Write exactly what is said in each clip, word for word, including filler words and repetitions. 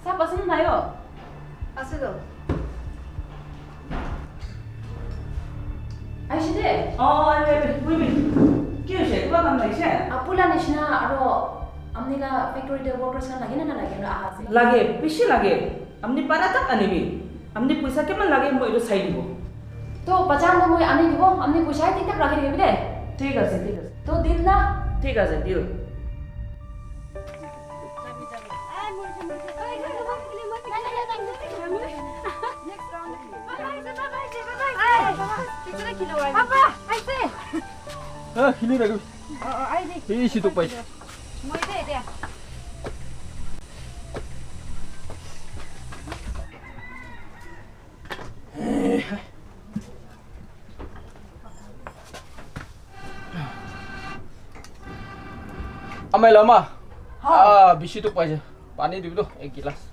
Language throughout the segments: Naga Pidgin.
Sab ase na nai o? Ase to. Aise de? Oh, ahi, ahi, ahi. Ki hoise? Kiba kam lagise? Apula nishina aro amni la factory te workers khan lage na nalage na aha ase? Lage, bishi lage. Amni para tak anibi. Amni poisa kiman lage moi etu sai dibo. To bacha khan moi ani dibo, amni poisa thik thak rakhi dibi de. Thik ase, thik ase. To deal na? Thik ase, deal. Papa, aise. Ah, khili rakhi. Ei, situ pai. Amai lama. Ah, bishi tuk paise. Pani dibi to, ek gilas.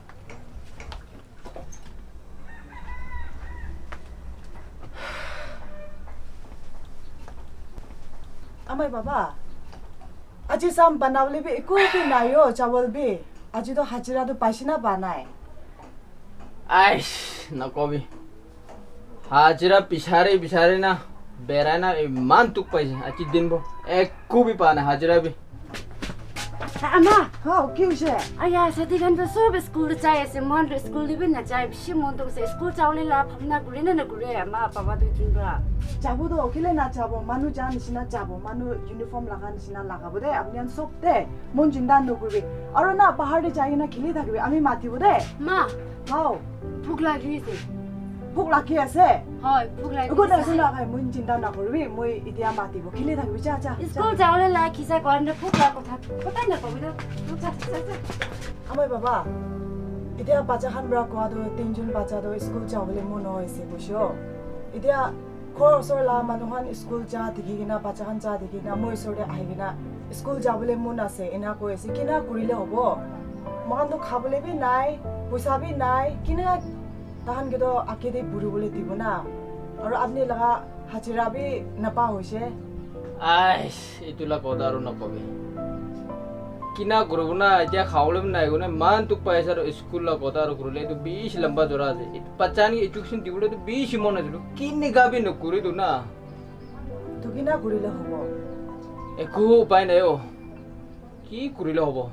Amai baba, aji sam banabole bi eku bi nai o, chawal bi. Aji to hajira to paise na pa nai? Aish, nakobi. Hajira bisari bisari na, berai na, iman tuk paise. Aji din bo, eku bi pa nai, hajira bi. Ama. Hao, ki hoise? Aya, sati khan to sob school te jai ase, mohan to school te bi na jai, bishi mon dukh ase, school jabole la bhabna kure na na kure, ama, baba duijun pra. Jabo to, kile na jabo, manu ja nishina jabo, manu uniform laga nishina lagabo de, apni khan sob de, mon chinta nokuribi. Aru na, bahar te jai kena khili thakibi, ami matibo de. Ma. Hao. Bhuk lagi ase. Bhuk lagi ase? Hoi, bhuk lagi ase. Ekho na, ekho na khai, moi chinta na koribi, moi itia matibo. Khili thakibi, ja, ja, ja. School jabole la khisa koran de bhuk la kotha. Kotha na kobi to. Ja, ja, ja. Amai baba, itia bacha khan pra koa to tinjon bacha to school jabole mon nohoise, bujo. Itia ghor osor la manu khan school ja dikhi kena, bacha khan ja dikhi kena, moi osor te ahi kena, "School jabole mon ase," ena koi ase. Kina kurile hobo? Moikhan toh khabole bi nai, poisa bi nai, kina tahan ke toh age te puribole dibo na? Aru apni laga hajira bi napa hoise. Aish, etu la kotha aru nakobi. Kina kuribo na, etia khabole bi nai koina, iman dukh pai ase aru school la kotha aru kurile etu bishi lamba jora ase. Etu bacha ni education dibole tu bishi mon ase, kineka bi nokuri tu na. To kina kurile hobo? Eku upai nai o. Ki kurile hobo?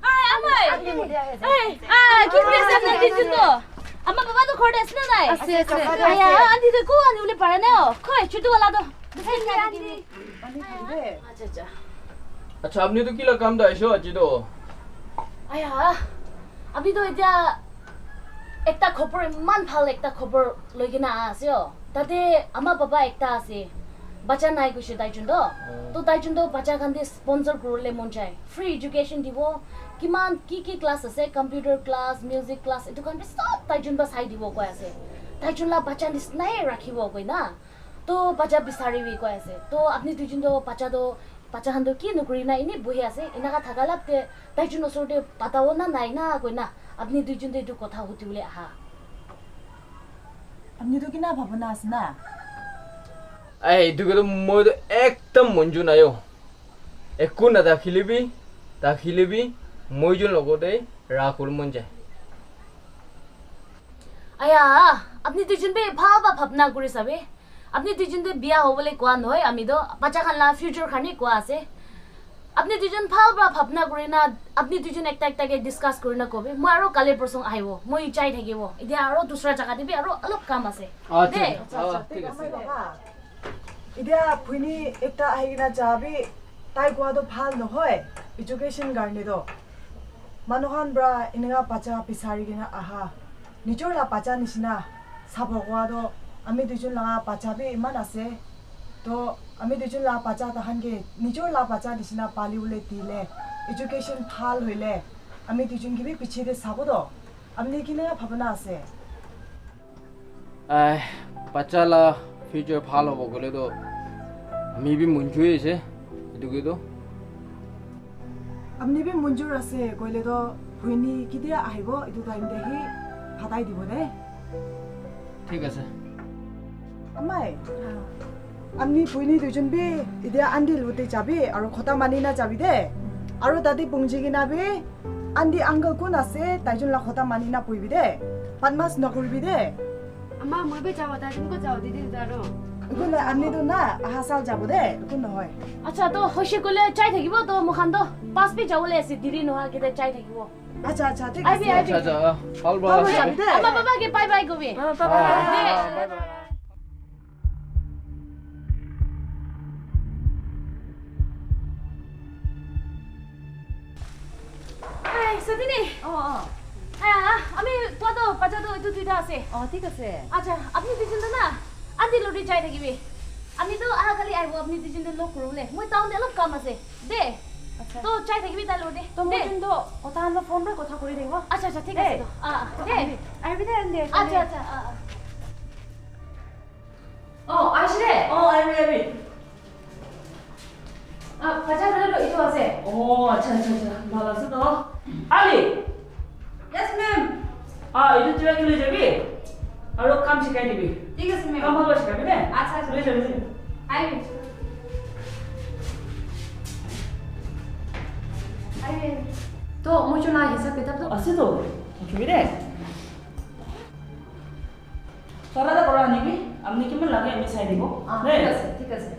Ai, amai. Ai, ah, ki kuri ase apni duijun to? Ama baba to ghor te ase na nai? Ase, ase. Aya, aunty to ko ani ule para nai o. Khoi, chutu wala to. Aunty, aunty. Acha, acha. Acha, apni to kila kam te aise aji to? Aya, apni to etia ekta khobor, iman bhal ekta khobor loi kena aha ase o. Tate ama baba ekta ase, bacha nai koise taijun to. To taijun to bacha khan te sponsor kuribole mon jai. Free education dibo, kiman ki ki class ase, computer class, music class, etu khan bi sob taijun pa sai dibo koi ase. Taijun la bacha nisna he rakhibo koi na. To bacha bisari bi koi ase. To apni duijun to bacha to, bacha khan to ki nokuri na eni bohi ase, enaka thaka la te taijun osor te patabo na nai na koi na, apni duijun te etu kotha hudibole aha. Apni tu kina bhabana ase na? Ai, etu ke tu moi tu ekdam monjur nai o. Eku na dakhile bi, dakhile bi, moi jun logote rakhul mon jai. Aya, apni duijun bi bhal pa bhabna kuri sabi. Apni duijun te biya hobole koa nohoi, ami toh bacha khan la future khan he koa ase. Apni duijun bhal pra bhabna kuri na, apni duijun ekta ekta ke discuss kuri na kobi. Moi aro kali porsong ahibo. Moi jai thakibo. Etia aro dusra jaga te bi aro olop kam ase. Acha, de. Acha, acha, ah, thik ase. Etia bhuini ekta ahi kena ja bi, tai koa toh bhal nohoi, education karne toh. Manu khan pra eneka bacha bisari kena aha, nijor la bacha nishina sabo koa toh, ami duijun laga bacha bi iman ase. Toh ami duijun la bacha tahan ke nijor la bacha nishina pali bole dile, education bhal hoile, ami duijun ke bi piche te sabo toh. Apni kina bhabana ase? Ai, bacha la future bhal hobo koile toh ami bi monjur ase, etu ke toh. Apni bi monjur ase koile toh, bhuini ketia ahibo, etu time te hi patai dibo de. Thik ase. Amai, apni bhuini duijun bi etia aunty logote jabi, aru khota mani na jabi de. Aru tate pungji kena bi Aunty uncle kun ase, taijun la khota mani na puibi de. Badmash nakuribi de. Ama, moi bi jabo, taijun ko jabo, didi jaro. Eku na, apni tu na, aha sal jabo de, eku nohoi. Acha, to hoise koile jai thakibo, to mokhan to bus bi jabo le ase, diri noha kite jai thakibo. Acha, acha, thik ase. Aibi, aibi. Acha, acha, ah, bhal, bhal. Bhal ase. Ama, baba ke bye bye kobi. Ah, bye bye. Ah, bye bye. Hey, Sadini. Oh, oh. Ah, ami tua to bacha to etu duita ase. Oh, thik ase. Acha, apni duijon to na, aunty lori jai thakibi. Ami to aha kali aibo, apni duijon to log kuribole. Moi town te olop kam ase. De. Acha. To jai thakibi tai lori de. To moi jun to, oh, tahan to phone para kotha kuri thakibo. Acha, acha, thik ase to. Ah, ah. De. Aibi de, aunty. Acha, acha, ah, ah. Oh, aise de? Oh, aibi, aibi. Ah, bacha khan lo etu ase. Oh, acha, acha, acha. Bhal ase to. Ali. Yes, ma'am. Ah, etu tu ekta loi jabi. Aru kam sikai dibi. Thik ase, ma'am. Kam bhal para sikai bi de. Acha, acha. Loi jabi de. Aibi. Aibi. To, moi jun la hisab kitab to ase to. Thakibi de. Sara ta kora anibi, apni kiman lage ami sai dibo. Ah, de? Thik ase, thik ase.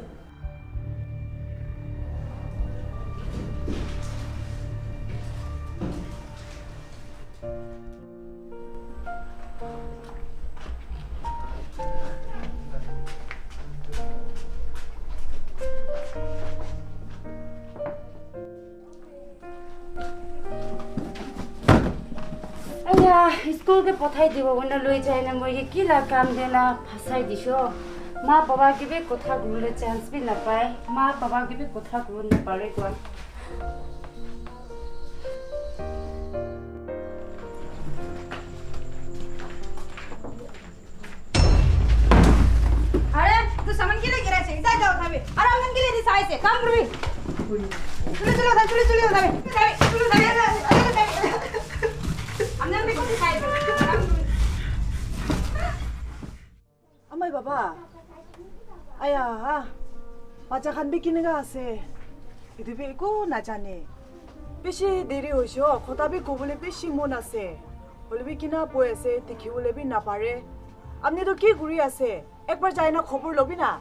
Aya, school ke pothai dibo koina loi jai na moi ke ki la kam de na phasai disho. Ma baba ke bi kotha kuribole chance bi napai. Ma baba ke bi kotha kuribo napare koa. Are, tu saman kile gira ase? Jai jao thabi. Are, aman kile di sai ase? Kam kurbi. Chule, chule, chule, chule, thabi. Thabi, chule, thabi. Amne, amne ko sai ase? Amai baba. Aya, bacha khan bi kineka ase? Etu bi eku najane. Bishi deri hoise o, kotha bi kobole bishi mon ase. Hoile bi kina boi ase, dikhi bole bi napare. Apni toh ki kuri ase? Ekbar jai na khobor lobi na.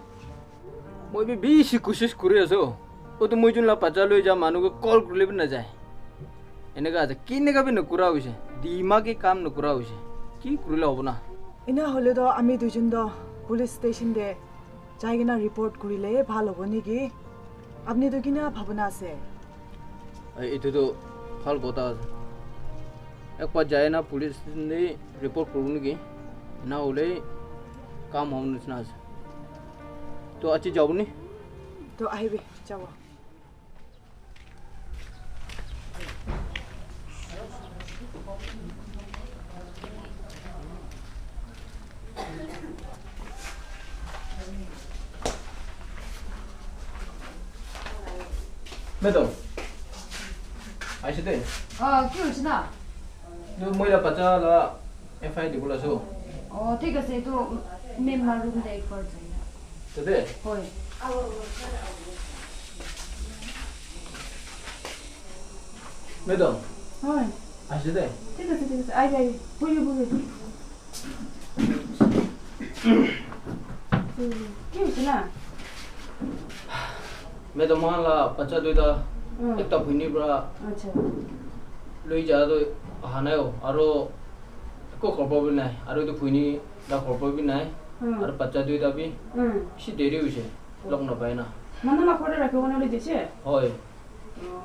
Moi bi bishi kushish kuri ase o. Utu moi jun la bacha loi ja manu ke call kurile bi najai. Eneka ase, kineka bi nokura hoise. Dimag ke kam nokura hoise. Ki kurile hobo na? Ena hole toh ami duijun toh police station te jai kena report kurile bhal hobo niki? Apni toh kina bhabona ase? Ai, etu toh bhal kotha ase. Ekbar jai na police station te report kuribo niki? Na hole kam hobo nishina ase. Toh aji jabo ni? Toh ahibi, jabo. Madam, aise de. Ah, ki hoise na? Etu moi la bacha la F I R dibole ase. Oh, thik ase, etu ma'am la room te ekbar jai na. Today? Hoi. Madam. Hoi. Aise de. Thik ase, thik ase. Ai, ai. Bohi, bohi. Ki hoise na? Madam, moikhan la bacha duita, hmm, ekta bhoni para, acha, loi ja toh aha nai o, aro eko khobor bi nai, aro etu bhoni la khobor bi nai, hmm, aro bacha duita bi, hmm, bishi deri hoise, log napai na. Manu la ghor te rakhi kena loi jaise? Hoi. Oh.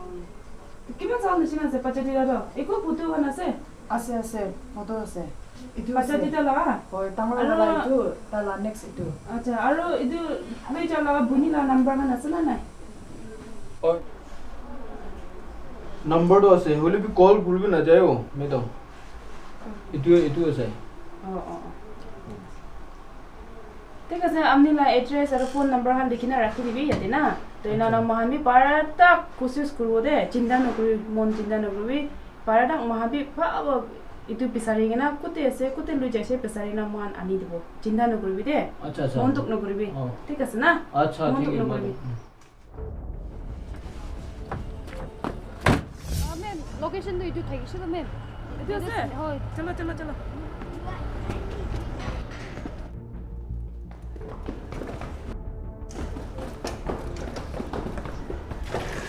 Kiman saal nishina ase, bacha duita toh? Eko photo khan ase? Ase, ase, photo ase. Etu bacha ase. Duita laga? Hoi, dangor wala etu, tai la next etu. Acha, aro etu loi ja laga bhoni la number khan ase na nai? Hoi. Number toh ase, hoile bi call kuribi najai o, madam. Etu, etu ase. Oh, oh, oh. Thik ase, apni la address aro phone number khan likhi na rakhi dibi yate na. To ena na, acha, moikhan bi para tak koshish kuribo de, chinta nokuri, mon chinta nokuribi. Para tak moikhan bi bhal etu bisari kena kote ase, kote loi jaise bisari na moikhan ani dibo. Chinta nokuribi de. Acha, acha. Mon dukh nokuribi. Oh. Thik ase na? Acha, mon thik dukh ase, nokuribi. Madam. Ah, ma'am, Location tu etu thakishe to, ma'am. Etu ase? Hoi. Chalo, chalo, chalo.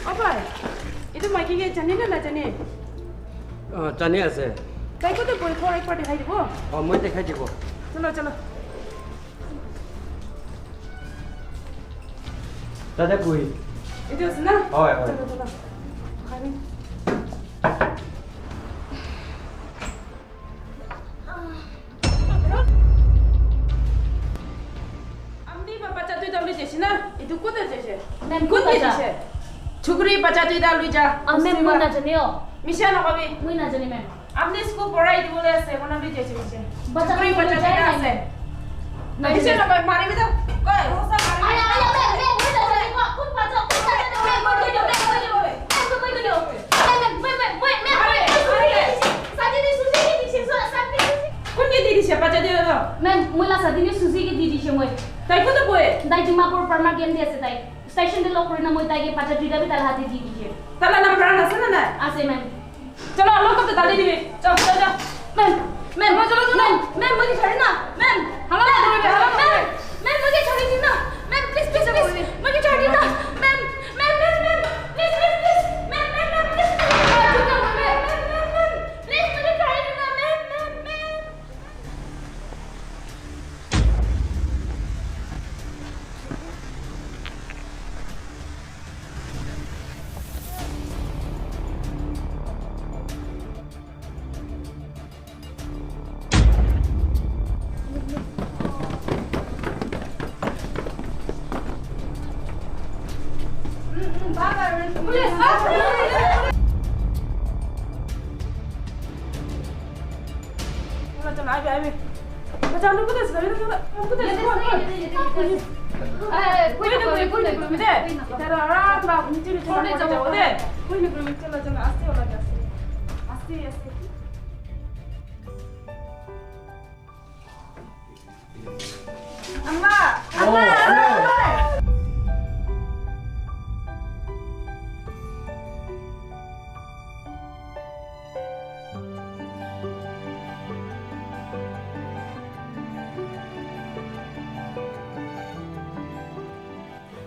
Oh bhai, etu maiki ke jane na najane? Ah, jane ase. Tai kote bohi, ghor ekbar dekhai dibo. Oh, moi dekhai dibo. Chalo, chalo. Tate bohi. Etu ase na? Hoi, hoi. Chalo, chalo. Khami. Apni ba bacha duita loi jaise na? Etu kote jaise? Ma'am, kun ke bacha? Jaise? Chukri bacha duita loi ja. Ah, ma'am, moi najane o. Misha nakobi. Moi najane, ma'am. Apni school porai dibole ase, kono bi jaise hoise. Bacha khan bacha jai nai. Ase. Na, misha nakobi, mari bi to. Koi, hosa mari. Aya, aya, ma'am, ma'am, moi najane, kun bacha, kun bacha, ma'am, moi koi diyo, ma'am, moi koi diyo. Ma'am, moi koi diyo. Ma'am, ma'am, moi, moi, moi, ma'am, moi, moi, moi, moi, sadi ni Suji ke di dise, sadi ni Suji. Kun ke di dise, bacha de to? Ma'am, moi la sadi ni Suji ke di dise moi. Tai kote bohe? Tai Dimapur Farmer Camp de ase tai. Station de log kuri na moi tai ke bacha duita bi tai la hath de di dise. Tai la number ase na nai? Ase, ma'am. Chalo, alo ko dali dibi. Chalo, chalo, chalo. Ma'am, ma'am, chalo, chalo, chalo. Ma'am, ma'am, moi ke chhori na. Ma'am, hamara ma'am, ma'am, moi ke chhori di na. Ma'am, please, please, please. Moi ke chhori di na. Ma'am, ma'am, ma'am, ma'am. Please, please, please. Ma'am, ma'am, ma'am, please. Ma'am, ma'am, ma'am, ma'am. Please, moi ke chhori di na. Ma'am, ma'am, ma'am.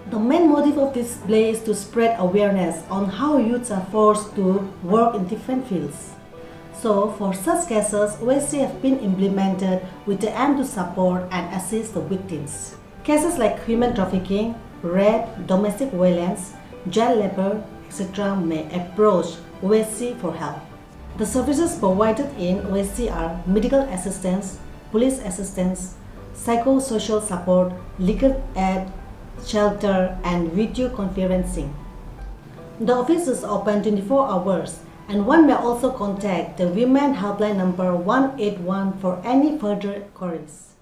The main motive of this display is to spread awareness on how youths are forced to work in different fields. So, for such cases, O S C have been implemented with the aim to support and assist the victims. Cases like human trafficking, rape, domestic violence, child labor, et cetera may approach O S C for help. The services provided in O S C are medical assistance, police assistance, psychosocial support, legal aid, shelter, and video conferencing. The office is open twenty-four hours, and one may also contact the Women Helpline number one eight one for any further queries.